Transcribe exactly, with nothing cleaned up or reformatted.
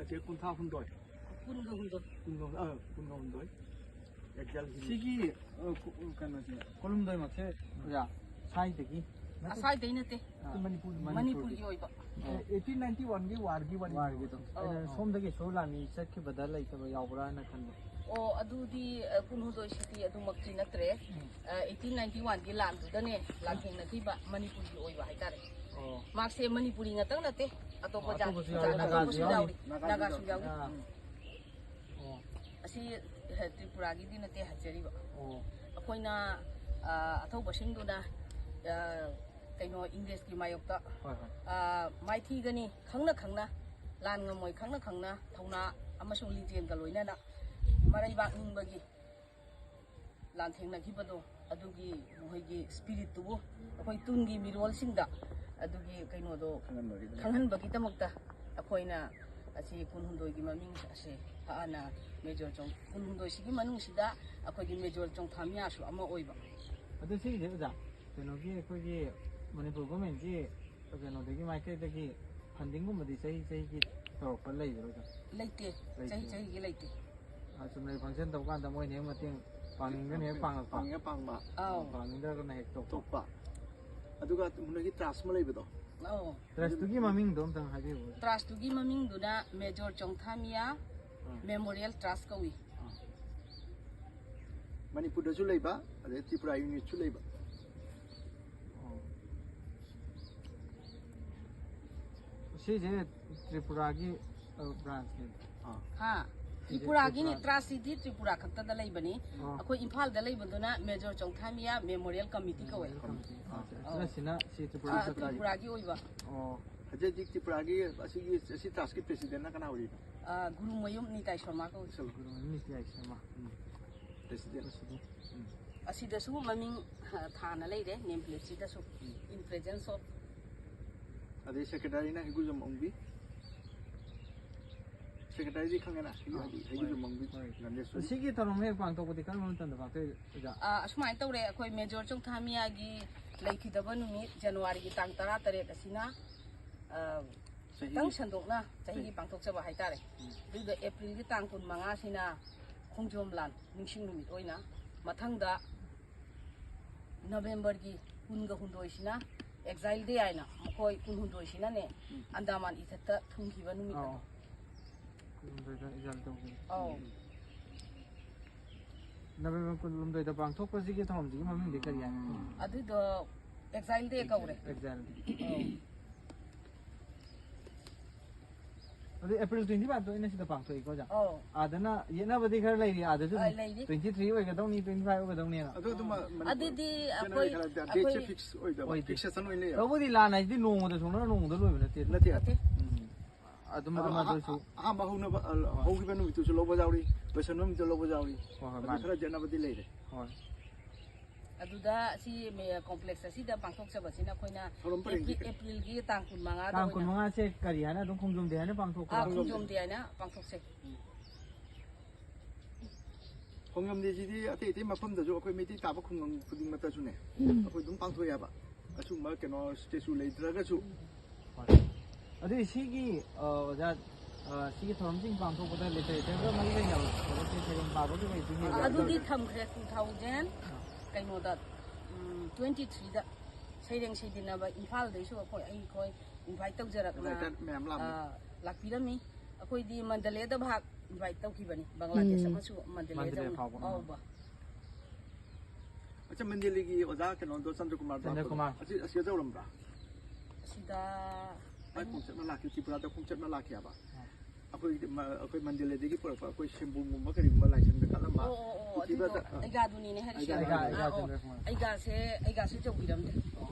ꯆꯦ ꯀꯨꯟꯊ꯭ꯔꯥ ꯍꯨꯝꯗꯣꯏ꯫ ꯀꯨꯟꯒ ꯍꯨꯝꯗꯣꯏ꯫ ꯀꯨꯟꯒ ꯑ, ꯀꯨꯟꯒ ꯍꯨꯝꯗꯣꯏ꯫ Excel hill. ꯁꯤꯒꯤ ꯑ, ꯀꯨ- ꯀꯩꯅꯣꯁꯦ, ꯀꯣꯂꯨꯝꯗꯣꯏꯃꯛꯁꯦ ꯑꯣꯖꯥ ꯁ꯭ꯋꯥꯏꯗꯒꯤ ꯅꯠꯇ꯭ꯔ- ꯑꯁ꯭ꯋꯥꯏꯗꯩ ꯅꯠꯇꯦ꯫ ꯑ, ꯃꯅꯤꯄꯨꯔꯒꯤ꯫ ꯃꯅꯤꯄꯨꯔꯒꯤ ꯑꯣꯏꯕ꯫ ꯑꯦꯇꯤꯟ ꯅꯥꯏꯟꯇꯤ ꯋꯥꯟꯒꯤ ꯋꯥꯔꯒꯤ ꯋꯥꯔꯤ꯫ ꯋꯥꯔꯒꯤꯗꯣ꯫ ꯑꯧ꯫ ꯑꯩꯅ ꯁꯣꯝꯗꯒꯤ ꯁꯣꯝ ꯂꯥꯟꯃꯤ ꯆꯠꯈꯤꯕꯗ ꯂꯩꯇꯕ ꯌꯥꯎꯕ꯭ꯔꯥꯅ ꯈꯟꯕ꯫ ꯑꯣ, ꯑꯗꯨꯗꯤ ꯑ, ꯀꯨꯟꯍꯨꯝꯗꯣꯏꯁꯤꯗꯤ ꯑꯗꯨꯃꯛꯇꯤ ꯅꯠꯇ꯭ꯔꯦ꯫ ꯑꯩꯠꯇꯤꯟ ꯅꯥꯏꯟꯇꯤ ꯋꯥꯟꯒꯤ ꯂꯥꯟꯗꯨꯗꯅꯦ ꯂꯥꯟꯊꯦꯡꯅꯈꯤꯕ ꯃꯅꯤꯄꯨꯔꯒꯤ ꯑꯣꯏꯕ ꯍꯥꯏꯇꯥꯔꯦ꯫ ꯑꯣ꯫ ꯃꯍꯥꯛꯁꯦ ꯃꯅꯤꯄꯨꯔꯤ ꯉꯥꯛꯇꯪ ꯅꯠꯇꯦ, ꯑꯇꯣꯞꯄ ꯑꯣ, ꯖꯥꯇꯤ ꯑꯇꯣꯞꯄꯁꯨ ꯖꯥꯠ ꯌꯥꯎꯔꯤ, ꯅꯥꯒꯥꯁꯨ ꯑꯇꯣꯞꯄꯁꯨ ꯌꯥꯎꯔꯤ꯫ ꯌꯥꯎꯔꯤ꯫ ꯅꯥꯒꯥꯁꯨ ꯌꯥꯎꯔꯤ꯫ ꯑꯥ꯫ ꯑꯣ꯫ ꯑꯁꯤ ꯑ, ꯇ꯭ꯔꯤꯄꯨꯔꯥꯒꯤꯗꯤ ꯅꯠꯇꯦ ꯍꯥꯏꯖꯔꯤꯕ꯫ ꯑꯣ꯫ ꯑꯩꯈꯣꯏꯅ ꯑ, ꯑꯊꯧꯕꯁꯤꯡꯗꯨꯅ ꯑ, ꯀꯩꯅꯣ ꯏꯪꯔꯦꯖꯀꯤ ꯃꯥꯌꯣꯛꯇ ꯍꯣꯏ ꯍꯣꯏ꯫ ꯑ, ꯃꯥꯏꯊꯤꯒꯅꯤ ꯈꯪꯅ ꯈꯪꯅ, ꯂꯥꯟ ꯉꯝꯃꯣꯏ ꯈꯪꯅ ꯈꯪꯅ ꯊꯧꯅꯥ ꯑꯃꯁꯨꯡ ꯂꯤꯡꯖꯦꯜꯒ ꯂꯣꯏꯅꯅ ꯃꯔꯩꯕꯥꯛ ꯅꯤꯡꯕꯒꯤ ꯂꯥꯟꯊꯦꯡꯅꯈꯤꯕꯗꯣ, ꯑꯗꯨꯒꯤ ꯃꯈꯣꯏꯒꯤ ꯁ꯭ꯄꯤꯔꯤꯠꯇꯨꯕꯨ ꯑꯩꯈꯣꯏ ꯇꯨꯡꯒꯤ ꯃꯤꯔꯣꯜꯁꯤꯡꯗ ꯑꯗꯨꯒꯤ ꯀꯩꯅꯣꯗꯣ ꯈꯪꯍꯟꯕꯒꯤꯗꯃꯛ꯫ ꯈꯪꯍꯟꯕꯒꯤꯗꯃꯛꯇ ꯑꯩꯈꯣꯏꯅ ꯑꯁꯤ ꯀꯨꯟꯍꯨꯝꯗꯣꯏꯒꯤ ꯃꯃꯤꯡ ꯑꯁꯦ ꯍꯥꯟꯅ ꯃꯦꯖꯣꯔ ꯆꯣꯡ-, ꯀꯨꯟꯍꯨꯝꯗꯣꯏꯁꯤꯒꯤ ꯃꯅꯨꯡꯁꯤꯗ ꯑꯩꯈꯣꯏꯒꯤ ꯃꯦꯖꯣꯔ ꯆꯣꯡꯊꯥꯃꯤꯌꯥꯁꯨ ꯑꯃ ꯑꯣꯏꯕ꯫ ꯑꯗꯨ ꯁꯤꯒꯤꯁꯦ ꯑꯣꯖꯥ, ꯀꯩꯅꯣꯒꯤ ꯑꯩꯈꯣꯏꯒꯤ ꯃꯅꯤꯄꯨꯔ ꯒꯣꯔꯃꯦꯟꯒꯤ ꯀꯩꯅꯣꯗꯒꯤ ꯃꯥꯏꯀꯩꯗꯒꯤ ꯐꯟꯗꯤꯡꯒꯨꯝꯕꯗꯤ ꯆꯍꯤ ꯆꯍꯤꯒꯤ ꯇꯧꯔꯛꯄ ꯂꯩꯕ꯭ꯔꯥ ꯑꯣꯖꯥ? ꯂꯩꯇꯦ꯫ ꯂꯩꯇꯦ꯫ ꯆꯍꯤ ꯆꯍꯤꯒꯤ ꯂꯩꯇꯦ꯫ ꯑ, ꯆꯨꯝꯅꯒꯤ ꯐꯪꯁꯟ ꯇꯧꯕ ꯀꯥꯟꯗ ꯃꯣꯏꯅ ꯍꯦꯛ ꯃꯇꯦꯡ ꯄꯥꯡꯅꯤꯡꯗꯅ ꯍꯦꯛ ꯄꯥꯡꯉꯛꯄ꯫ ꯄꯥꯡꯉꯦ ꯄꯥꯡꯕ꯫ ꯑꯧ꯫ ꯄꯥꯡꯅꯤꯡꯗ꯭ꯔꯒꯅ ꯍꯦꯛ ꯇꯣꯛꯄ꯫ ꯇꯣꯛꯄ꯫ ꯑꯗꯨꯒ ꯅꯣꯏꯒꯤ ꯇ꯭ꯔꯥꯁ ꯑꯃ ꯂꯩꯕꯗꯣ꯫ ꯑꯧ꯫ ꯇ꯭ꯔꯁꯇꯨꯒꯤ ꯃꯃꯤꯡꯗꯣ ꯑꯝꯇꯪ ꯍꯥꯏꯕꯤꯌꯨ꯫ ꯇ꯭ꯔꯥꯁꯇꯨꯒꯤ ꯃꯃꯤꯡꯗꯨꯅ ꯃꯦꯖꯣꯔ ꯆꯣꯡꯊꯥꯃꯤꯌꯥ ꯑꯥ꯫ ꯃꯦꯃꯣꯔꯤꯌꯦꯜ ꯇ꯭ꯔꯥꯁ ꯀꯧꯏ꯫ ꯑꯥ꯫ ꯃꯅꯤꯄꯨꯔꯗꯁꯨ ꯂꯩꯕ, ꯑꯗꯩ ꯇ꯭ꯔꯤꯄꯨꯔꯥ ꯌꯨꯅꯤꯠꯁꯨ ꯂꯩꯕ꯫ ꯑꯣ꯫ ꯁꯤꯁꯦ ꯇ꯭ꯔꯤꯄꯨꯔꯥꯒꯤ, ꯑ, ꯕ꯭ꯔꯥꯟꯁꯅꯦ꯫ ꯑꯥ꯫ ꯍꯥ? ꯁꯤꯁꯦ ꯇ꯭ꯔꯤꯄꯨꯔꯥꯒꯤꯅꯤ꯫ ꯇ꯭ꯔꯤꯄꯨꯔꯥ꯫ ꯇ꯭ꯔꯥꯁꯁꯤꯗꯤ ꯇ꯭ꯔꯤꯄꯨꯔꯥ ꯈꯛꯇꯗ ꯂꯩꯕꯅꯤ꯫ ꯑꯣ꯫ ꯑꯩꯈꯣꯏ ꯏꯝꯐꯥꯜꯗ ꯂꯩꯕꯗꯨꯅ ꯃꯦꯖꯣꯔ ꯆꯣꯡꯊꯥꯃꯤꯌꯥ ꯃꯦꯃꯣꯔꯤꯌꯦꯜ ꯀꯃꯤꯇꯤ ꯀꯧꯋꯦ꯫ ꯀꯃꯤꯇꯤ꯫ ꯑꯥ, ꯑꯣ꯫ ꯑꯁꯤꯅ ꯁꯤ ꯑꯥ, ꯇ꯭ꯔꯤꯄꯨꯔꯥ ꯇ꯭ꯔꯤꯄꯨꯔꯥꯒꯤ ꯑꯣꯏꯕ꯫ ꯑꯣ꯫ ꯍꯧꯖꯤꯛ ꯍꯧꯖꯤꯛ ꯇ꯭ꯔꯤꯄꯨꯔꯥꯒꯤ ꯑꯁꯤꯒꯤ ꯑꯁꯤ ꯇ꯭ꯔꯥꯁꯀꯤ ꯄ꯭ꯔꯦꯁꯤꯗꯦꯟꯅ ꯀꯅꯥ ꯑꯣꯏꯔꯤꯅꯣ? ꯑꯥ, ꯒꯨꯔꯨꯃꯌꯨꯝ ꯅꯤꯇꯥꯏ ꯁꯔꯃ ꯀꯧꯏ꯫ ꯒꯨꯔꯨꯃꯌꯨꯝ ꯅꯤꯇꯥꯏ ꯁꯔꯃ꯫ ꯎꯝ꯫ ꯄ꯭ꯔꯦꯁꯤꯗꯦꯟ꯫ ꯃꯁꯤꯗꯤ, ꯎꯝ꯫ ꯑꯁꯤꯗꯁꯨ ꯃꯃꯤꯡ, ꯑ, ꯊꯥꯅ ꯂꯩꯔꯦ, ꯅꯦꯝ ꯄ꯭ꯂꯦꯠꯁꯤꯗꯁꯨ꯫ In presence of. ꯑꯗꯩ ꯁꯦꯀ꯭ꯔꯦꯇꯔꯤꯅ ꯍꯩꯒꯨꯖꯝ ꯑꯣꯡꯕꯤ꯫ ꯁꯦꯀ꯭ꯔꯦꯇꯔꯤꯗꯤ ꯈꯪꯉꯦꯅ? ꯍꯩ-, ꯑꯥ, ꯍꯥꯏꯗꯤ ꯍꯩꯒꯨꯖꯝ ꯍꯣꯏ, ꯑꯣꯡꯕꯤ ꯍꯣꯏ꯫ ꯒꯥꯟꯙꯦꯁꯣꯔꯤ꯫ ꯁꯤꯒꯤ ꯊꯧꯔꯝ ꯍꯦꯛ ꯄꯥꯡꯊꯣꯛꯄꯗꯤ ꯀꯔꯝꯕ ꯃꯇꯝꯗ ꯄꯥꯡꯊꯣꯛꯏ, ꯑꯣꯖꯥ? ꯑ, ꯑꯁꯨꯃꯥꯏꯅ ꯇꯧꯔꯦ, ꯑꯩꯈꯣꯏ ꯃꯦꯖꯣꯔ ꯆꯣꯡꯊꯥꯃꯤꯌꯥꯒꯤ ꯂꯩꯈꯤꯗꯕ ꯅꯨꯃꯤꯠ ꯖꯅꯋꯥꯔꯤꯒꯤ ꯇꯥꯡ ꯇꯔꯥ ꯇꯔꯦꯠ ꯑꯁꯤꯅ, ꯑ, ꯈꯤꯇꯪ ꯁꯟꯗꯣꯛꯅ ꯆꯍꯤꯒꯤ ꯄꯥꯡꯊꯣꯛꯆꯕ ꯍꯥꯏꯇꯥꯔꯦ꯫ ꯑꯗꯨꯒ ꯑꯦꯄ꯭ꯔꯤꯜꯒꯤ ꯇꯥꯡ ꯀꯨꯟ ꯃꯉꯥꯁꯤꯅ ꯈꯣꯡꯖꯣꯝ ꯂꯥꯟ ꯅꯤꯡꯁꯤꯡ ꯅꯨꯃꯤꯠ ꯑꯣꯏꯅ, ꯃꯊꯪꯗ ꯅꯕꯦꯝꯕꯔꯒꯤ ꯀꯨꯟꯒ ꯍꯨꯝꯗꯣꯏꯁꯤꯅ ꯑꯦꯛꯖꯥꯏꯜ ꯗꯦ ꯍꯥꯏꯅ ꯃꯈꯣꯏ ꯀꯨꯟꯍꯨꯝꯗꯣꯏꯁꯤꯅꯅꯦ ꯑꯟꯗꯃꯥꯟ ꯏꯊꯠꯇ ꯊꯨꯡꯈꯤꯕ ꯅꯨꯃꯤꯠ ꯑꯗꯣ꯫ ꯑꯧ꯫ ꯀꯨꯟꯍꯨꯝꯗꯣꯏꯗ ꯑꯦꯛꯖꯥꯏꯜ ꯇꯧꯈꯤ꯫ ꯑꯧ꯫ ꯅꯕꯦꯝꯕꯔ ꯀꯨꯟꯍꯨꯝꯗꯣꯏꯗ ꯄꯥꯡꯊꯣꯛꯄꯁꯤꯒꯤ ꯊꯧꯔꯝꯁꯤꯒꯤ ꯃꯃꯤꯡꯗꯤ ꯀꯔꯤ ꯍꯥꯏ? ꯑꯗꯨꯗꯣ ꯑꯦꯛꯖꯥꯏꯜ ꯗꯦ ꯀꯧꯔꯦ꯫ ꯑꯦꯛꯖꯥꯏꯜ ꯗꯦ꯫ ꯑꯧ꯫ ꯑꯗꯨ ꯑꯦꯄ꯭ꯔꯤꯜ twenty five ꯇ ꯑꯣꯏꯅ ꯁꯤꯗ ꯄꯥꯡꯊꯣꯛꯏꯀꯣ, ꯑꯣꯖꯥ? ꯑꯧ꯫ ꯑꯥꯗꯅ ꯌꯦꯠꯅꯕꯗꯤ ꯈꯔ ꯂꯩꯔꯤ, ꯑꯥꯗꯁꯨ ꯑ, ꯑꯗꯨꯝ ꯂꯩꯔꯤ꯫ Twenty three ꯑꯣꯏꯒꯗꯧꯅꯤ, twenty five ꯑꯣꯏꯒꯗꯧꯅꯤꯅ꯫ ꯑꯗꯨ ꯑꯗꯨꯝ ꯑꯗꯨꯗꯤ ꯃꯅꯤꯄꯨꯔ ꯑꯩꯈꯣꯏ, ꯀꯩꯅꯣ ꯍꯥꯏꯇꯥꯔꯦ, ꯗꯦꯠꯁꯦ ꯑꯩꯈꯣꯏ ꯐꯤꯛꯁ ꯑꯣꯏꯗꯕ, ꯑꯣꯏꯗꯦ꯫ ꯐꯤꯛꯁꯦꯁꯟ ꯑꯣꯏꯅ ꯂꯩꯌꯦꯕ꯫ ꯇꯧꯕꯗꯤ ꯂꯥꯟ ꯍꯥꯏꯁꯤꯗꯤ ꯅꯣꯡꯃꯗ ꯁꯣꯡꯅꯔ ꯅꯣꯡꯃꯗ ꯂꯣꯏꯕ ꯅꯠꯇꯦ꯫ ꯅꯠꯇꯦ꯫ ꯅꯠꯇꯦ꯫ ꯎꯝ꯫ ꯑꯗꯨꯝ ꯑꯗꯣ ꯑꯃ ꯑꯍ-, ꯑꯗꯨꯁꯨ ꯑꯍꯥꯟꯕ ꯍꯧꯅꯕ, ꯑ, ꯍꯧꯈꯤꯕ ꯅꯨꯃꯤꯠꯇꯨꯁꯨ ꯂꯧꯕ ꯌꯥꯎꯔꯤ, ꯂꯣꯏꯁꯟꯕ ꯅꯨꯃꯤꯠꯇꯨ ꯂꯧꯕ ꯌꯥꯎꯔꯤ꯫ ꯍꯣꯏ, ꯍꯣꯏ, ꯑꯗꯨ ꯃꯥꯅꯤ꯫ ꯈꯔ ꯌꯦꯠꯅꯕꯗꯤ ꯂꯩꯔꯦ꯫ ꯍꯣꯏ꯫ ꯑꯗꯨꯗ ꯁꯤ ꯃꯦ-, ꯀꯣꯝꯄ꯭ꯂꯦꯛꯁ ꯑꯁꯤꯗ ꯄꯥꯡꯊꯣꯛꯆꯕꯁꯤꯅ ꯑꯩꯈꯣꯏꯅ ꯊꯧꯔꯝ ꯄꯔꯦꯡꯗꯤ ꯑꯦꯄ꯭ꯔꯤ-, ꯑꯦꯄ꯭ꯔꯤꯜꯒꯤ ꯇꯥꯡ ꯀꯨꯟ ꯃꯉꯥꯗ ꯇꯥꯡ ꯑꯣꯏꯅ꯫ ꯀꯨꯟ ꯃꯉꯥꯁꯦ ꯀꯔꯤ ꯍꯥꯏꯅ ꯑꯗꯨꯝ ꯈꯣꯡꯖꯣꯝ ꯗꯦ ꯍꯥꯏꯅ ꯄꯥꯡꯊꯣꯛꯄ꯭ꯔꯥ? ꯑꯥ, ꯈꯣꯡꯖꯣꯝ ꯗꯦ ꯍꯥꯏꯅ ꯄꯥꯡꯊꯣꯛꯆꯩ꯫ ꯈꯣꯡꯖꯣꯝ ꯗꯦꯁꯤꯗꯤ ꯑꯇꯩ ꯑꯇꯩ ꯃꯐꯝꯗꯁꯨ ꯑꯩꯈꯣꯏ ꯃꯩꯇꯩ ꯇꯥꯕ ꯈꯨꯡꯒꯪ ꯈꯨꯗꯤꯡꯃꯛꯇꯁꯨꯅꯦ, ꯎꯝ꯫ ꯑꯩꯈꯣꯏ ꯑꯗꯨꯝ ꯄꯥꯡꯊꯣꯛꯑꯦꯕ꯫ ꯑꯁꯨꯝꯕ ꯀꯩꯅꯣ ꯁ꯭ꯇꯦꯆꯨ ꯂꯩꯇ꯭ꯔꯒꯁꯨ꯫ ꯍꯣꯏ꯫ ꯑꯗꯨꯗꯤ ꯁꯤꯒꯤ, ꯑ, ꯑꯣꯖꯥ, ꯑ, ꯁꯤꯒꯤ ꯊꯧꯔꯝꯁꯤꯡ ꯄꯥꯡꯊꯣꯛꯄꯗ ꯂꯤꯇꯔꯦꯆꯔꯒ ꯃꯔꯤ ꯂꯩꯅꯕ ꯊꯕꯛꯁꯦ ꯁꯩꯔꯦꯡ ꯄꯥꯕꯒꯤ ꯂꯩꯗꯤ ꯂꯩꯕ꯭ꯔꯥ? ꯑꯗꯨꯗꯤ ꯊꯝꯈ꯭ꯔꯦ, two thousand ꯑꯥ꯫ ꯀꯩꯅꯣꯗ, ꯎꯝ, twenty three ꯗ ꯁꯩꯔꯦꯡ ꯁꯩꯗꯤꯟꯅꯕ ꯏꯝꯐꯥꯜꯗꯩꯁꯨ ꯑꯩꯈꯣꯏ, ꯑꯩꯈꯣꯏ ꯏꯟꯚꯥꯏꯠ ꯇꯧꯖꯔꯛꯅ, ꯔꯥꯏꯇꯔ ꯃꯌꯥꯝ ꯂꯥꯛꯑꯝꯃꯤ꯫ ꯑ, ꯂꯥꯛꯄꯤꯔꯝꯃꯤ꯫ ꯑꯩꯈꯣꯏꯗꯤ ꯃꯟꯗꯂꯦꯗ ꯚꯥꯛ ꯏꯟꯚꯥꯏꯠ ꯇꯧꯈꯤꯕꯅꯤ, ꯕꯪꯒ꯭ꯂꯥꯗꯦꯁ ꯎꯝ꯫ ꯑꯃꯁꯨ ꯃꯟꯗꯂꯦꯗ ꯃꯟꯗꯂꯦ ꯑꯃ ꯐꯥꯎꯕ꯫ ꯑꯧꯕ꯫ ꯑꯆꯥ, ꯃꯟꯗꯂꯦꯒꯤ ꯑꯣꯖꯥ ꯀꯩꯅꯣꯗꯣ, ꯆꯟꯗ꯭ꯔꯀꯨꯃꯥꯔ ꯆꯟꯗ꯭ꯔꯀꯨꯃꯥꯔ꯫ ꯂꯥꯛꯄꯗꯣ꯫ ꯑꯁꯤ, ꯑꯁꯤꯗ ꯇꯧꯔꯝꯕ꯭ꯔꯥ? ꯑꯁꯤꯗ ꯃꯥꯏ ꯈꯣꯡꯆꯠ ꯑꯃ ꯂꯥꯛꯈꯤ, ꯇ꯭ꯔꯤꯄꯨꯔꯥꯗ ꯈꯣꯡꯆꯠ ꯑꯃ ꯂꯥꯛꯈꯤ ꯍꯥꯏꯕ꯫ ꯑꯥ꯫ ꯑꯩꯈꯣꯏ ꯃ-, ꯑꯩꯈꯣꯏ ꯃꯟꯗꯂꯦꯗꯒꯤ ꯄꯨꯔꯛꯄ ꯑꯩꯈꯣꯏ ꯁꯦꯝꯕꯨꯝꯒꯨꯝꯕ ꯀꯔꯤꯒꯨꯝꯕ ꯂꯥꯏꯁꯪꯗ ꯀꯠꯂꯝꯕ꯫ ꯑꯣ, ꯑꯣ, ꯑꯣ, ꯄꯨꯊꯤꯕꯗ, ꯑꯗꯨꯗꯣ ꯑꯥ꯫ ꯑꯩꯒꯥꯗꯨꯅꯤꯅꯦ ꯍꯥꯏꯔꯤꯁꯦ꯫ ꯑꯩꯒꯥ, ꯑꯩꯒꯥ, ꯑꯥ, ꯑꯣ, ꯆꯟꯗ꯭ꯔꯀꯨꯃꯥꯔ꯫ ꯑꯩꯒꯥꯁꯦ, ꯑꯩꯒꯥꯁꯦ ꯆꯧꯕꯤꯔꯝꯗꯦ꯫ ꯑꯣ꯫